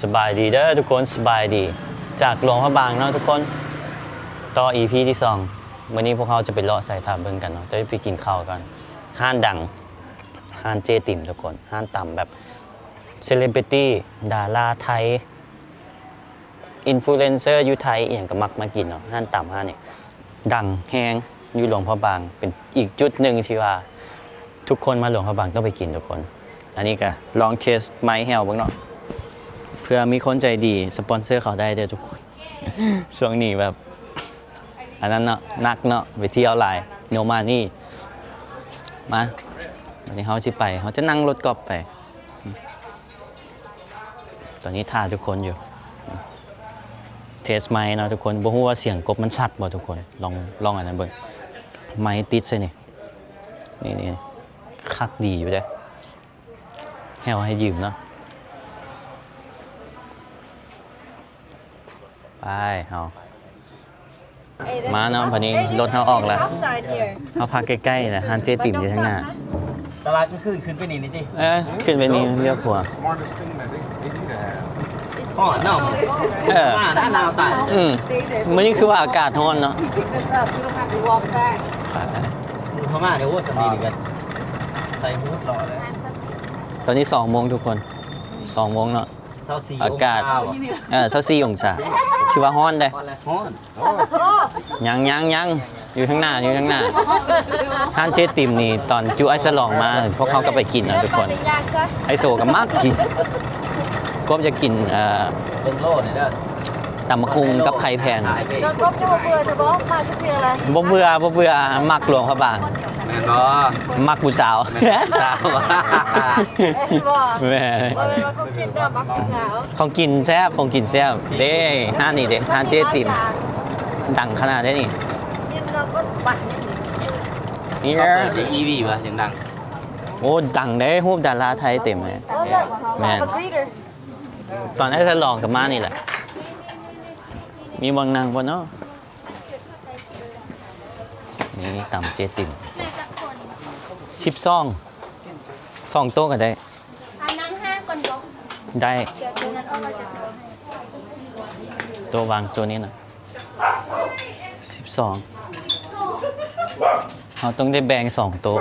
ສະບາຍດີເດີທຸກຄົນ ສະບາຍດີ ຈາກຫຼວງພະບາງເນາະທຸກຄົນ ຕໍ່ອີພີທີສອງ. ມື້ນີ້ພວກເຮົາຈະໄປເລາະໃສຖ້າເບິ່ງກັນເນາະ ຈະໄປກິນເຂົ້າກັນ ຮ້ານດັງ ຮ້ານເຈຕິ່ມທຸກຄົນ ຮ້ານຕຳແບບເຊເລບຣິຕີ ດາລາໄທ ອິນຟລູເອນເຊີຢູ່ໄທອີ່ຫຍັງກໍມັກມາກິນເນາະ. ຮ້ານຕຳຮ້ານນີ້ດັງແຮງຢູ່ຫຼວງພະບາງ ເປັນອີກຈຸດໜຶ່ງທີ່ວ່າທຸກຄົນມາຫຼວງພະບາງຕ້ອງໄປກິນທຸກຄົນ. ອັນນີ້ກໍລອງເທສໄມ້ແຫ້ວເບິ່ງເນາະ ເພື່ອມີຄົນໃຈດີສະປອນເຊີເຂົ້າໄດ້ເດີທຸກຄົນ. ຊ່ວງນີ້ແບບ ອັນນັ້ນເນາະ ໜັກເນາະ ໄປທ່ຽວຫຼາຍ no money. ມາ ວັນນີ້ເຮົາຊິໄປ ເຮົາຈະນັ່ງລົດກອບໄປ. ຕອນນີ້ຖ້າທຸກຄົນຢູ່ ເທສໄມຄ໌ເນາະທຸກຄົນ ບໍ່ຮູ້ວ່າສຽງກົບມັນຊັດບໍ່ທຸກຄົນ ລອງ ລອງອັນນັ້ນເບິ່ງ ໄມຄ໌ຕິດໃສ່ນີ້ ນີ້ໆ ຄັກດີຢູ່ເດ້ ແຫ້ວໃຫ້ຢືມເນາະ. ໄປເຮົາ ມາເນາະ ບັດນີ້ລົດເຮົາອອກແລ້ວ ເຮົາພັກໃກ້ໆ ແລ້ວຮ້ານເຈຕິ່ມຢູ່ທາງໜ້າ. ຕະຫຼາດກາງຄືນຂຶ້ນໄປນີ້ນີ້ຕິ ເອີ ຂຶ້ນໄປນີ້ ລ້ຽວຂວາ ຮ້ອນເນາະ ເອີ ມາໜາວຕາຍ. ອືມ ມື້ນີ້ຄືວ່າອາກາດຮ້ອນເນາະ ໝູ່ເຂົາມາເດ້ ໂອ້ ສ່ຳນີ້ນີ້ກໍໃສ່ຮູ້ຫຼໍ່ແລ້ວ. ຕອນນີ້ສອງໂມງທຸກຄົນ ສອງໂມງເນາະ ຊາວສີ່ ອາກາດ ອົງສາ ເອີ ຊາວສີ່ອົງສາ ຖືວ່າຮ້ອນເດ້ ຮ້ອນແຫຼະ ຮ້ອນ. ຍັງ ຍັງ ຍັງ ຢູ່ທາງໜ້າ ຢູ່ທາງໜ້າ. ຮ້ານເຈຕິ່ມນີ້ ຕອນຈຸອ້າຍສະຫຼອງມາ ພວກເຮົາກໍໄປກິນເນາະທຸກຄົນ ອ້າຍໂສກໍມັກກິນ ກົບຢາກກິນ ເອີ ເບິ່ງໂລນີ້ເດີ ຕຳບັກຫຸ່ງກັບໄຂ່ແຜ່ນ. ນ້ອງກົບຈະບໍ່ເບື່ອເທື່ອບໍ່? ມາກຄືຊິລະ ບໍ່ເບື່ອ ບໍ່ເບື່ອ ມັກຫຼວງພະບາງ. ແມ່ນບໍ່? ມັກຜູ້ສາວ ແມ່ນຜູ້ສາວ ແມ່ນບໍ່? ແມ່ນ ບໍ່ແມ່ນວ່າຂອງກິນເດີ ມັກຜູ້ສາວ. ຂອງກິນແຊບ ຂອງກິນແຊບເດ້ ຮ້ານນີ້ເດ້ ຮ້ານເຈຕິ່ມ ດັງຂະໜາດໃດນີ້. ຍິນດີຕ້ອນຮັບ ນີ້ ເຂົາເປີດໃນ ອີ ວີ ວ່າສຽງດັງ. ໂອ້ ດັງເດ້ ຮູບດາລາໄທເຕັມເລີຍ. ໂອ້ ແມ່ນ ຕອນອ້າຍສະຫຼອງກໍມານີ້ແຫຼະ. ມີບ່ອນນັ່ງບໍ່ເນາະ? ນີ້ຕຳເຈຕິ່ມ ສິບສອງ ສອງໂຕະກໍໄດ້. ອັນນັ້ນຫ້າກ່ອນບໍ່? ໄດ້ ດຽວໂຕນັ້ນອອກມາຈາກໂຕະໃຫ້ ໂຕະວາງໂຕະນີ້ນະ ສິບສອງ. ເຮົາຕ້ອງໄດ້ແບ່ງສອງໂຕະ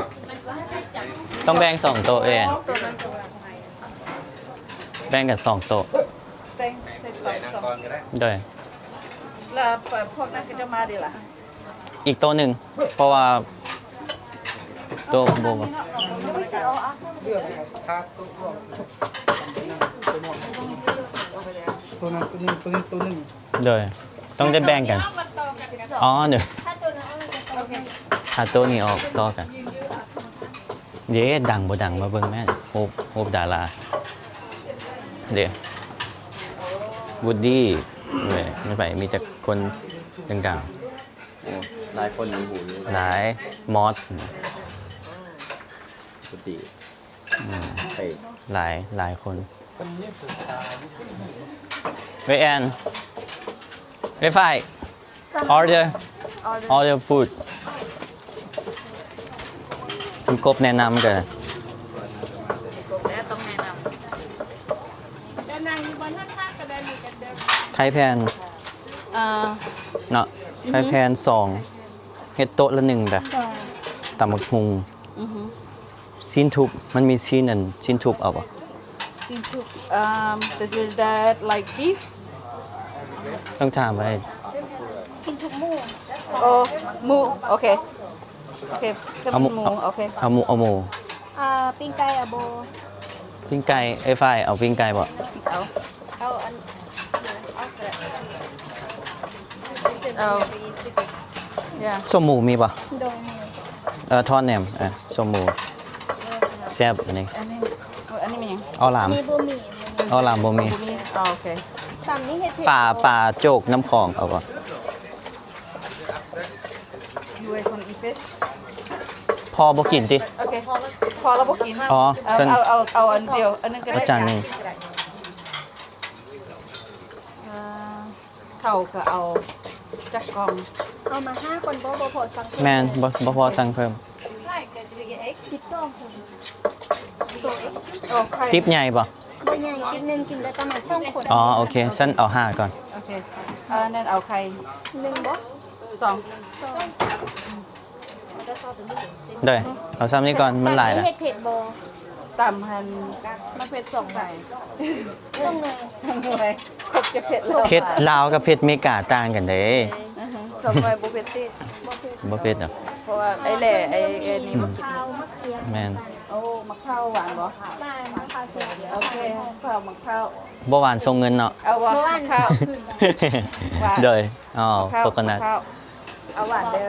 ຕ້ອງແບ່ງສອງໂຕະເອງ ແບ່ງກັນສອງໂຕະ ແບ່ງໃສ່ໂຕະສອງ ໂດຍ ແລ້ວພວກນັ້ນກໍຈະມາເດລະ? ອີກໂຕະໜຶ່ງ ເພາະວ່າໂຕະບໍ່ ໂຕະນັ້ນໂຕະໜຶ່ງ ໂຕະນີ້ໂຕະໜຶ່ງ ໂດຍ ຕ້ອງໄດ້ແບ່ງກັນ. ອໍ ໂດຍ ຖ້າໂຕະນີ້ອອກຕໍ່ກັນ ເດ້ ດັງບໍ່ດັງ ມາເບິ່ງແມ່ ຮູບ ຮູບດາລາ ເດ້ ວູດດີ້ ເດ້ ມີໃຜ ມີແຕ່ຄົນດັງໆ. ໂອ້ ຫຼາຍຄົນຢູ່ຫູຢູ່ ຫຼາຍ ມອດ ພຸດດີ ອືມ ເອີ ຫຼາຍ ຫຼາຍຄົນ. ເວແອນ ເວຟາຍ ອໍເດີ ອໍເດີ ອໍເດີຟູດ ຄືກົບແນະນຳກັນ ກົບແລ້ວຕ້ອງແນະນຳ ໄຂ່ແຜ່ນ ອ່າ ເນາະ ອືຮຶ ໄຂ່ແຜ່ນສອງ ເຮັດໂຕະລະໜຶ່ງເດີ ໂດຍ ຕຳບັກຫຸ່ງ ອືຮຶ ຊີ້ນທຸບ ມັນມີຊີ້ນອັນ ຊີ້ນທຸບເອົາບໍ່? ຊີ້ນທຸບ ເອີ່ມ Does your dad like beef? ຕ້ອງຖາມໄວ້ ຊີ້ນທຸບໝູ ໂອ້ ໝູ ໂອເຄ ໂອເຄ ຖ້າ ເອົາໝູ ເປັນໝູ ເອົາ ໂອເຄ ເອົາໝູ ເອົາໝູ ອ່າ ປີ້ງໄກ່ເອົາບໍ່? ປີ້ງໄກ່ ເອີ ຝ້າຍເອົາປີ້ງໄກ່ບໍ່? ເອົາ ເອົາອັນ ເອົາ yeah ສົ້ມໝູມີບໍ່? ໂດຍ ມີ ເອີ ທອດແໜມ ເອີ ສົ້ມໝູ ແຊບອັນນີ້ ອັນນີ້ ເອີ ອັນນີ້ມີຫຍັງ? ເອົາຫຼາມ ມີ ບໍ່ມີ ບໍ່ມີ ເອົາຫຼາມ ບໍ່ມີ ບໍ່ມີ ອໍ ໂອເຄ ຕຳນີ້ເຮັດ ປາ ປາໂຈກນ້ຳຂອງເອົາບໍ່? ຢູ່ໄອ້ຄົນອີເຟສ ພໍ່ບໍ່ກິນຕິ? ໂອເຄ ພໍ່ລາວບໍ່ກິນ ອໍ ເອົາ ເອົາ ເອົາອັນດຽວ ອັນໜຶ່ງກໍໄດ້ ເອົາຈານໜຶ່ງ ເອີ ເຂົ້າກໍເອົາຈັກກ່ອງ ເອົາມາຫ້າກ່ອນບໍ່? ບໍ່ພໍສັ່ງເພີ່ມ ແມ່ນ ບໍ່ ບໍ່ພໍສັ່ງເພີ່ມ ສິບສອງຄົນ ໂອເຄ ຕິບໃຫຍ່ບໍ່? ບໍ່ໃຫຍ່ ກິນໜຶ່ງ ກິນໄດ້ປະມານສອງຄົນ. ອໍ ໂອເຄ ຊັ້ນເອົາຫ້າກ່ອນ. ໂອເຄ ເອີ ນັ້ນເອົາໄຂ່ໜຶ່ງບໍ່? ສອງ ໂດຍ ເອົາຊ່ຳນີ້ກ່ອນ ມັນຫຼາຍລະ. ເຮັດເຜັດບໍ່? ຕຳຫັ້ນ ມັກເຜັດສອງໜ່ວຍ ສອງໜ່ວຍ ສອງໜ່ວຍ ຄົບຈະເຜັດແລ້ວ. ເຜັດລາວກັບເຜັດເມກາຕ່າງກັນເດ້. ອືຮຶ ສອງໜ່ວຍບໍ່ເຜັດຕິ? ບໍ່ເຜັດ ບໍ່ເຜັດດອກ ເພາະວ່າໄອ້ແຫຼ້ ໄອ້ ໄອ້ນີ້ບໍ່ກິນ. ແມ່ນ. ໂອ້ ໝາກພ້າວຫວານບໍ່? ຫວານ ໝາກພ້າວແຊບ. ໂອເຄ ໝາກພ້າວ ໝາກພ້າວ ບໍ່ຫວານສົ່ງເງິນເນາະ. ເອົາບໍ່? ໝາກພ້າວ ຫວານ. ໂດຍ ອໍ ໂຄໂກນັດ ເອົາຫວານເດີ.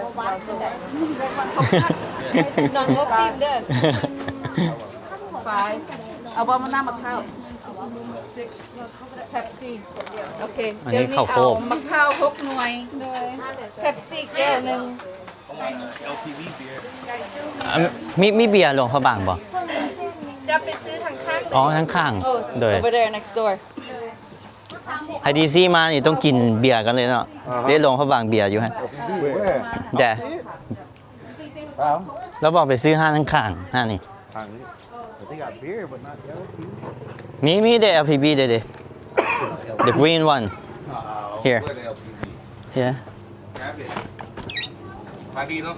ນ້ອງບໍ່ຊີມເດີ. ໄປ ເອົາບໍ່ ມານ້ຳໝາກພ້າວ? ເປັບຊີ. ໂອເຄ ອັນນີ້ເຂົ້າໂຄກ ໝາກພ້າວຫົກໜ່ວຍ ເປັບຊີແກ້ວໜຶ່ງ. ອັນ ມີ ມີເບຍຫຼວງພະບາງບໍ່? ຈະໄປຊື້ທາງຂ້າງ. ອໍ ທາງຂ້າງ. ໂດຍ Over there next door. ໃຜທີ່ຊີມານີ້ຕ້ອງກິນເບຍກ່ອນເລີຍເນາະ. ເດ ຫຼວງພະບາງເບຍຢູ່ຫັ້ນ. ແດ່ ລາວບອກໄປຊື້ຮ້ານຂ້າງໆ ຮ້ານນີ້. ມີ ມີເດ ແອລພີບີ ເດ ເດ the green one here. Yeah. ຂາຍດີເນາະ.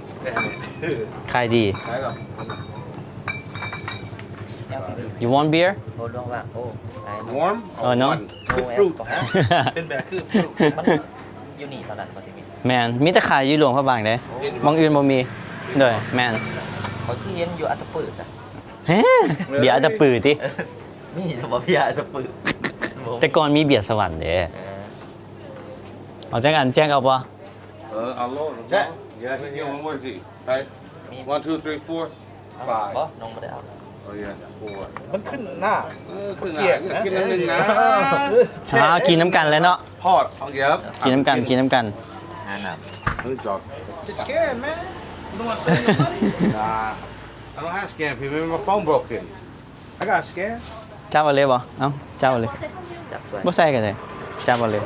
ຂາຍດີ. You want beer? ໂອ້ ຫຼວງວ່າ ໂອ້ Warm? Oh, no. ຄືຟຣຸດ ເປັນແບບຄືຟຣຸດ ມັນຢູ່ນີ້ເທົ່ານັ້ນບໍ່ໄດ້ມີ. ແມ່ນ ມີແຕ່ຂາຍຢູ່ຫຼວງພະບາງເດ້. ໂອ້ ບ່ອນອື່ນບໍ່ມີ. ໂດຍ ແມ່ນ. ຂ້ອຍຄືເຫັນຢູ່ອັດຕະປືຊະ. ເຮ ເບຍອັດຕະປືຕິ? ມີແຕ່ບໍ່ເບຍອັດຕະປື. ແຕ່ກ່ອນມີເບຍສະຫວັນເດ້. ເອີ ເອົາຈັກອັນ ແຈັກເອົາບໍ່? ເອີ ເອົາໂລດ. Yeah, yeah, one more. One, two, three, four, five. ບໍ່ ນ້ອງບໍ່ໄດ້ເອົາ. Oh yeah, four. ມັນຂຶ້ນໜ້າ. ເອີ ຂຶ້ນໜ້າ. ກິນອັນໜຶ່ງນະ. ອ່າ ກິນນຳກັນແຫຼະເນາະ. ພອດ ເອົາ yeah. ກິນນຳກັນ ກິນນຳກັນ. ຫ້ານ້ຳ. Good job. Just scared, man. You don't wanna sell your money? Nah, I don't have scan, people. My phone broken. I got scan. ຈັບເອົາເລີຍບໍ່? ເອົ້າ ຈັບເອົາເລີຍ. ຈັບຊ່ວຍ ບໍ່ໃສ່ກໍໄດ້ ຈັບເອົາເລີຍ.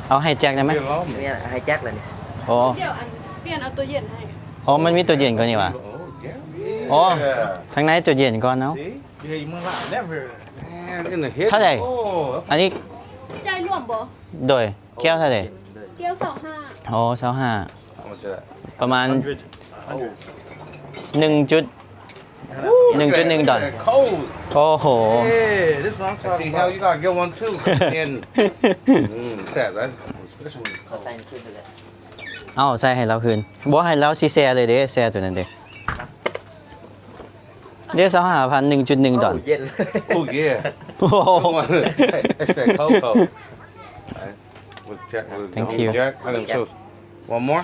ເອົາໃຫ້ແຈັກໄດ້ໄໝ? ແມ່ນ ໃຫ້ແຈັກແລ້ວນີ້. ໂອ້ ດຽວອັນ ປ່ຽນເອົາຕູ້ເຢັນໃຫ້. ໂອ້ ມັນມີຕູ້ເຢັນກ່ອນນີ້ຫວາ? ໂອ້ ທາງໃນຕູ້ເຢັນກ່ອນເນາະ. ເທົ່າໃດ? ອັນນີ້ ຈ່າຍລວມບໍ່? ໂດຍ ແກ້ວເທົ່າໃດ? ແກ້ວຊາວຫ້າ. ໂອ້ ຊາວຫ້າ ປະມານ ໜຶ່ງຈຸດ ໜຶ່ງຈຸດໜຶ່ງດອນ. ໂອ້ໂຫ ເອົາໃສ່ໃຫ້ລາວຄືນ. ບໍ່ໃຫ້ລາວຊິແຊ່ເລີຍເດ້ ແຊ່ໂຕນັ້ນເດ້. ເດ້ ຊາວຫ້າພັນ ໜຶ່ງຈຸດໜຶ່ງດອນ. ໂອ້ yeah. ໂອ້ໂຫ Thank you. One more?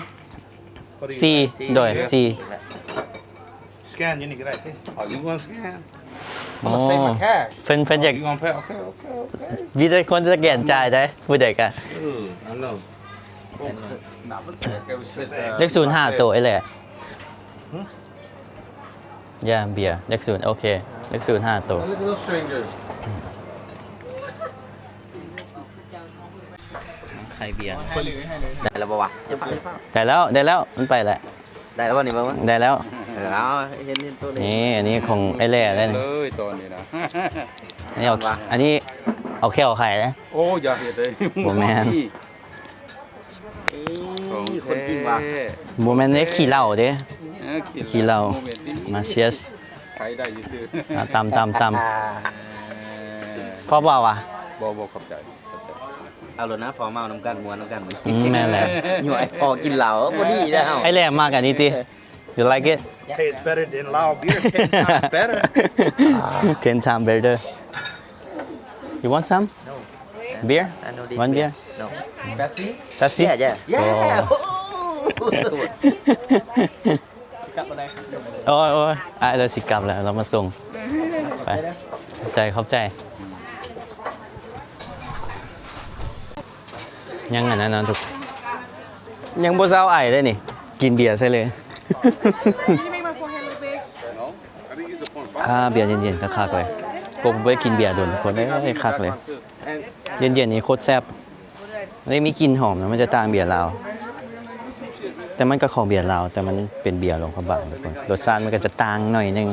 ສີ່ ໂດຍ ສີ່. Scan ຢູ່ນີ້ກໍໄດ້ຕິ. Oh, you want scan? ໂອ້ ເພິ່ນ ເພິ່ນຢາກ Oh, you gonna pay? Okay, okay, okay. ມີແຕ່ຄົນສະແກນຈ່າຍໄດ໋ ຜູ້ໃດກະ. Ooh, I know. ເລກສູນຫ້າໂຕເອແຫຼະ. ຢາເບຍ ເລກສູນ ໂອເຄ ເລກສູນຫ້າໂຕ. Look at those strangers. ຂາຍເບຍ ໄດ້ແລ້ວບໍ່ວະ? ໄດ້ແລ້ວ ໄດ້ແລ້ວ ມັນໄປແລ້ວ. ໄດ້ແລ້ວບໍ່ນີ້? ໄດ້ແລ້ວ. ເອີ ເອົາ ເຫັນ ເຫັນໂຕນີ້ ນີ້ ອັນນີ້ຂອງອ້າຍແຫຼ້ເລີຍ ເລີຍຕອນນີ້ນະ. ອັນນີ້ເອົາ ອັນນີ້ເອົາແຂ້ວຂາຍນະ. ໂອ້ ຢ່າເຮັດເລີຍ. ບໍ່ແມ່ນ. ຂອງແທ້ ຄົນຈິງວ່າ ບໍ່ແມ່ນເດ້ ຂີ້ເຫຼົ້າເດ້. ເອີ ຂີ້ເຫຼົ້າ ມາ cheers. ຂາຍໄດ້ຊື່ໆ. ອ່າ ຕຳ ຕຳ ຕຳ. ພໍເວົ້າຫວາ? ບໍ່ ບໍ່ ຂອບໃຈ ຂອບໃຈ. ເອົາໂລດນະ ພໍເມົານຳກັນ ມ່ວນນຳກັນ. ອືມ ແມ່ນແຫຼະ. ຫຍວຍພໍກິນເຫຼົ້າ ບໍ່ດີແລ້ວ. ອ້າຍແຫຼ້ມັກອັນນີ້ຕິ? You like it? Tastes better than Lao beer, ten times better. Ten times better. You want some? No. Beer? I know this. One beer? No. Pepsi? Pepsi? Yeah, yeah. Yeah. ໂອ້ຍ ໂອ້ຍ ອ້າຍລາວຊິກັບແລ້ວ ລາວມາສົ່ງ. ໄປ ຂອບໃຈ ຂອບໃຈ. ຍັງອັນນັ້ນເນາະທຸກ ຍັງບໍ່ເຊົາໄອເດ້ນີ້ ກິນເບຍໃສ່ເລີຍ. ອ່າ ເບຍເຢັນໆ ຄັກໆ ເລີຍ. ໂກບໍ່ໄດ້ກິນເບຍດົນ ທຸກຄົນເອີຍ ຄັກເລີຍ. ເຢັນໆ ນີ້ໂຄດແຊບ ມັນໄດ້ມີກິ່ນຫອມນະ ມັນຈະຕ່າງເບຍລາວ ແຕ່ມັນກໍຂອງເບຍລາວ ແຕ່ມັນເປັນເບຍຫຼວງພະບາງ ທຸກຄົນ ລົດຊາດມັນກໍຈະຕ່າງໜ້ອຍໜຶ່ງ.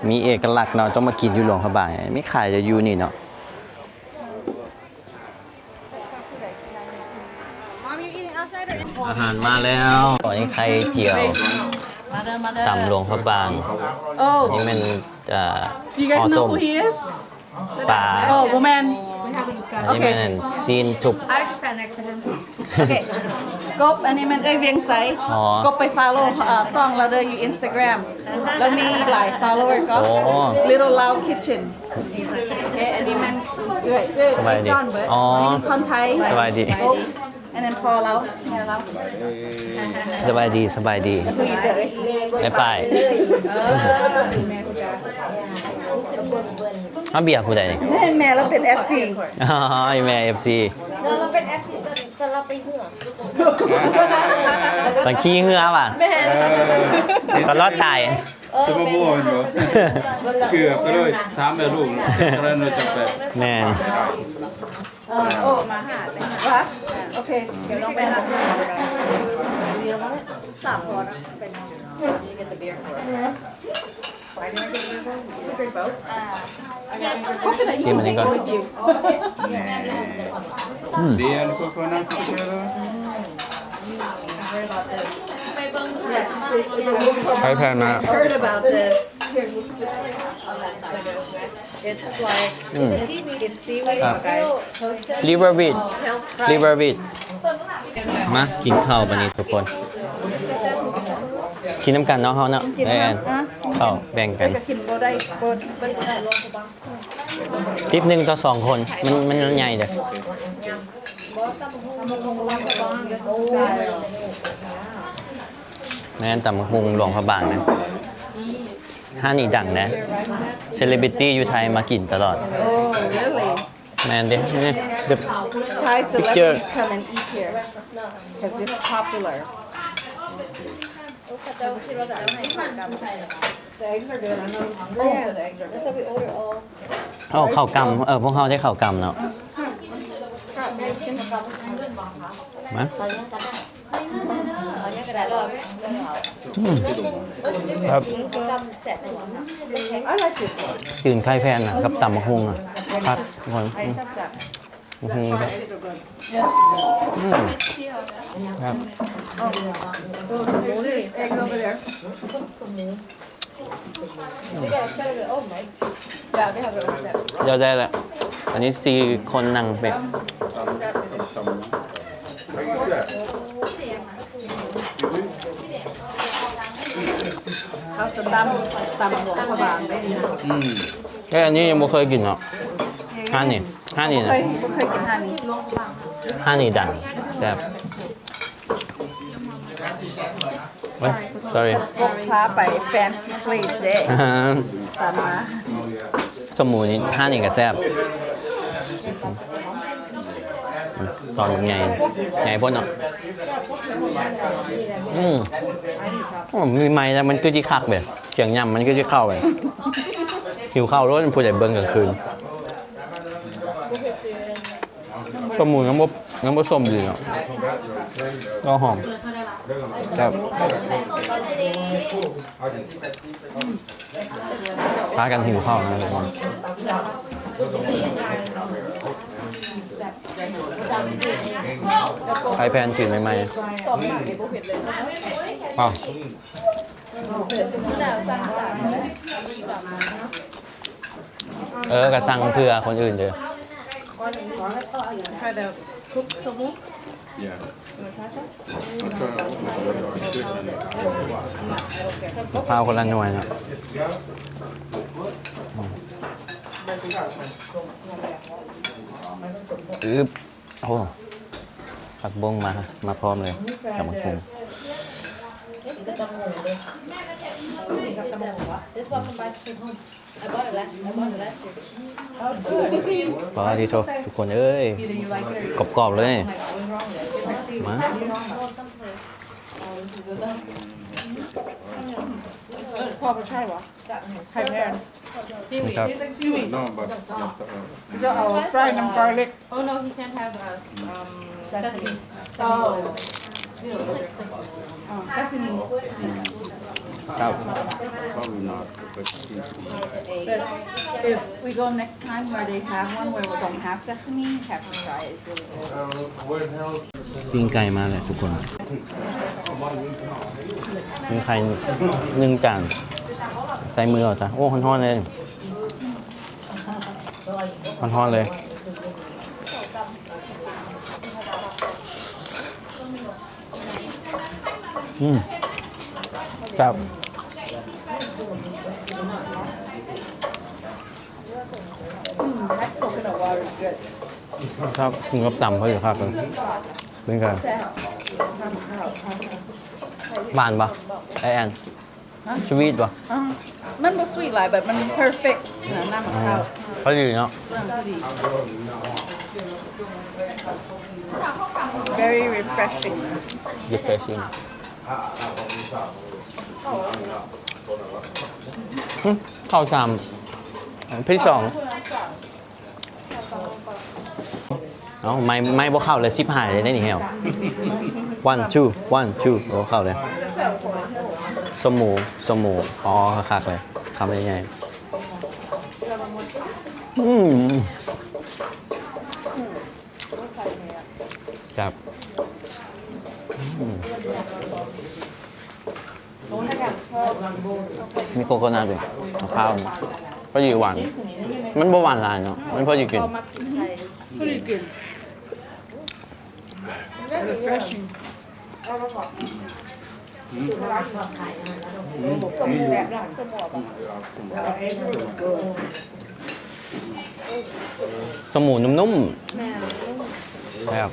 ມີເອກະລັກເນາະ ຕ້ອງມາກິນຢູ່ຫຼວງພະບາງ ມີຂາຍແຕ່ຢູ່ນີ້ເນາະ. ອາຫານມາແລ້ວ ອັນນີ້ໄຂ່ຈຽວ ຕຳຫຼວງພະບາງ ນີ້ແມ່ນ ເອີ ຫໍ້ສົ້ມ ປາ ໂອ້ ບໍ່ແມ່ນ ອັນນີ້ແມ່ນຊີ້ນທຸບ ກົບ ອັນນີ້ແມ່ນເອື້ອຍວຽງໄຊ ກົບໄປຟອລໂລ ເອີ ຊ່ອງລາວເດີຢູ່ອິນສະຕາແກຣມ ລາວມີຫຼາຍຟອລໂລເວີ ກໍ Little Lao Kitchen ໂອເຄ ອັນນີ້ແມ່ນເອື້ອຍ ສະບາຍດີ ຈອນເບີດ ອໍ ອັນນີ້ແມ່ນຄອນໄທ ສະບາຍດີ ກົບ ອັນນັ້ນພໍ່ລາວ ແມ່ລາວ ສະບາຍດີ ສະບາຍດີ ແມ່ປ້າຍ ເອົາເບຍຜູ້ໃດນີ້? ແມ່ລາວເປັນເອັຟຊີ ອໍ ອີ່ແມ່ເອັຟຊີ ລາວເປັນເອັຟຊີ ຕອນລາວໄປເຮືອ ຕອນຂີ່ເຮືອຫວາ? ແມ່ນ ຕອນລອດຕາຍ ເອີ ສະໂມໂບແມ່ນບໍ່? ເກືອບໄປເລີຍ ສາມແມ່ລູກ ແມ່ນ ເອີ ໂອ້ ມາຫາ ໂອເຄ ດຽວລອງໄປຫາ ສາມຄົນ ເປັນ You get the beer for it. ຊີມອັນນີ້ກ່ອນ ອືມ Beer and coconut together. ໃຜແພນມາ Heard about this. It's like ອືມ it's seaweed. ຄັບ liver with liver with ມາກິນເຂົ້າບາດນີ້ທຸກຄົນ ກິນນຳກັນເນາະເຮົາເນາະ ກິນ ເອີ ນຳ ເຂົ້າແບ່ງກັນ ກໍກິນບໍ່ໄດ້ ບໍ່ ບໍ່ ຕິບໜຶ່ງຕໍ່ສອງຄົນ ມັນ ມັນໃຫຍ່ເດ້ ແມ່ນຕຳບັກຫຸ່ງຫຼວງພະບາງນະ ຮ້ານນີ້ດັງນະ ເຊເລບຣິຕີຢູ່ໄທມາກິນຕະຫຼອດ Oh, really? ແມ່ນເດ້ ນີ້ the Thai picture. Celebrities come and eat here 'cause it's popular. ເຂົາເຈົ້າຄິດວ່າເຂົາເຈົ້າໃຫ້ເຂົ້າກ່ຳ The eggs are good. I know you're hungry. Yeah, that's why we order all. ເອົາເຂົ້າກ່ຳ ເອີ ພວກເຮົາໄດ້ເຂົ້າກ່ຳເນາະ ມາ ອືມ ຄັບ I like this one. ຈືນໄຂ່ແຜ່ນນະ ກັບຕຳບັກຫຸ່ງນະ ຄັກທຸກຄົນ ອືມ ບັກຫຸ່ງແບບ ອືມ ຄັບ Eggs over there. ດຽວໄດ້ລະ ອັນນີ້ສີ່ຄົນນັ່ງເປັນ ເຮົາຈະຕຳ ຕຳຫຼວງພະບາງໄດ້ນີ້ນະ ອືມ ເອີ ອັນນີ້ຍັງບໍ່ເຄີຍກິນເນາະ ຮ້ານນີ້ ຮ້ານນີ້ນະ ບໍ່ເຄີຍ ບໍ່ເຄີຍກິນຮ້ານນີ້ ຮ້ານນີ້ດັງ ແຊບ. ໂອ້ຍ sorry ພາໄປ fancy place ເດ້ ຕາມມາ ສົ້ມໝູນີ້ຮ້ານນີ້ກໍແຊບ ຕອນໃຫຍ່ ໃຫຍ່ໂພດເນາະ ອືມ ໂອ້ ມີໄມ້ແລ້ວມັນຄືຊິຄັກເດ້ ສຽງຫຍ້ຳມັນຄືຊິເຂົ້າເດ້ ຫິວເຂົ້າໂລດ ຜູ້ໃດເບິ່ງກາງຄືນ. ສົ້ມໝູຍັງບໍ່ ຍັງບໍ່ສົ້ມດີເນາະ ກໍຫອມ ແຊບ ພາກັນຫິວເຂົ້ານະທຸກຄົນ ໄຂ່ແຜ່ນຈີນໃໝ່ໆ ວ້າວ. ເອີ ກໍສັ່ງເພື່ອຄົນອື່ນເດີ Try the cooked somu. Yeah. ມະພ້າວຄົນລະໜ່ວຍເນາະ ອືບ. ໂອ້ ຜັກບົ້ງມາ ມາພ້ອມເລີຍ ຕຳບັກຫຸ່ງ ປາດໂທ້ ທຸກຄົນເອີຍ ກອບໆເລີຍ ມາ ພໍ່ບໍ່ໃຊ່ຫວະ ໄຂ່ແຜ່ນ ນີ້ຄັບ Seaweed. No, but just, uh, ຈະເອົາ fry ນຳ garlic. Oh, no, he can't have, uh, um, sesame. Oh. ເອີ sesame. But if we go next time where they have one where we don't have sesame, you have to try it. It's really good. ປີ້ງໄກ່ມາແລ້ວທຸກຄົນ ມີໄຂ່ໜຶ່ງຈານ ໃສ່ມືເອົາຊະ. ໂອ້ ຮ້ອນໆເລີຍ ຮ້ອນໆເລີຍ. ອືມ ແຊບ ອືມ ແຊບ ກິນກັບຕຳພໍດີຄັກເລີຍ. ເປັນໄງ? ຫວານບໍ່ ໄອແອນ? ຮະ? ສະວີດບໍ່? ອືມ ມັນບໍ່ສະວີດຫຼາຍ ແບບມັນເພີເຟັກນະ ນ້ຳໝາກພ້າວ ພໍດີເນາະ. ອືມ ພໍດີ very refreshing refreshing. ຫຶ ເຂົ້າສາມ ອັນທີສອງ. ເອົ້າ ໄມ້ ໄມ້ບໍ່ເຂົ້າແລ້ວ ຊິບຫາຍເລີຍເດ້ນີ້ແຮວ. One two one two ບໍ່ເຂົ້າເລີຍ. ສົ້ມໝູ ສົ້ມໝູ ອໍ ຄັກໆເລີຍ ຄຳໃຫຍ່ໆ. ອືມ ແຊບ ອືມ. ມີໂຄໂຄນັດຢູ່ ມະພ້າວ ພໍດີຫວານ ມັນບໍ່ຫວານຫຼາຍເນາະ ມັນພໍດີກິນ ພໍດີກິນ refreshing. ສົ້ມໝູນຸ້ມໆ ແມ່ນ ແຊບ.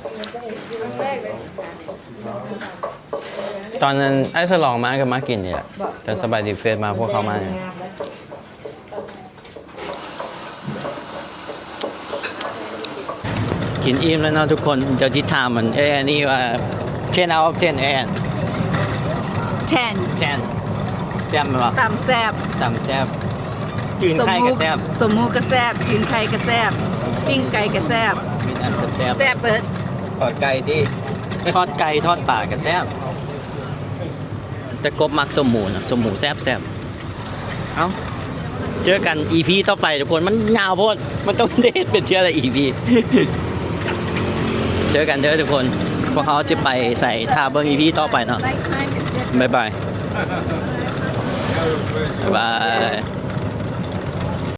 ຕອນນັ້ນອ້າຍສະຫຼອງມາກໍມາກິນນີ້ແຫຼະ ຕອນສະບາຍດີເຟສມາ ພວກເຂົາມານີ້ ກິນອີ່ມແລ້ວເນາະທຸກຄົນ. ດຽວຊິຖາມອັນເອື້ອຍອັນນີ້ວ່າ ten out of ten ເອື້ອຍ ten ten ແຊບແມ່ນບໍ່? ຕຳແຊບ ຕຳແຊບ ຈືນໄຂ່ກໍແຊບ ສົ້ມໝູກໍແຊບ ຈືນໄຂ່ກໍແຊບ ປີ້ງໄກ່ກໍແຊບ ມີແຕ່ແຊບໆ ແຊບເບີດ. ທອດໄກ່ຕິ ທອດໄກ່ທອດປາກໍແຊບ ແຕ່ກົບມັກສົ້ມໝູນະ ສົ້ມໝູແຊບໆ. ເອົ້າ ເຈີກັນອີພີຕໍ່ໄປທຸກຄົນ ມັນຍາວໂພດ ມັນຕ້ອງເຮັດເປັນເທື່ອລະອີພີ. ເຈີກັນເດີທຸກຄົນ ພວກເຮົາຈະໄປໃສ ຖ້າເບິ່ງອີພີຕໍ່ໄປເນາະ ບາຍບາຍ ບາຍບາຍ.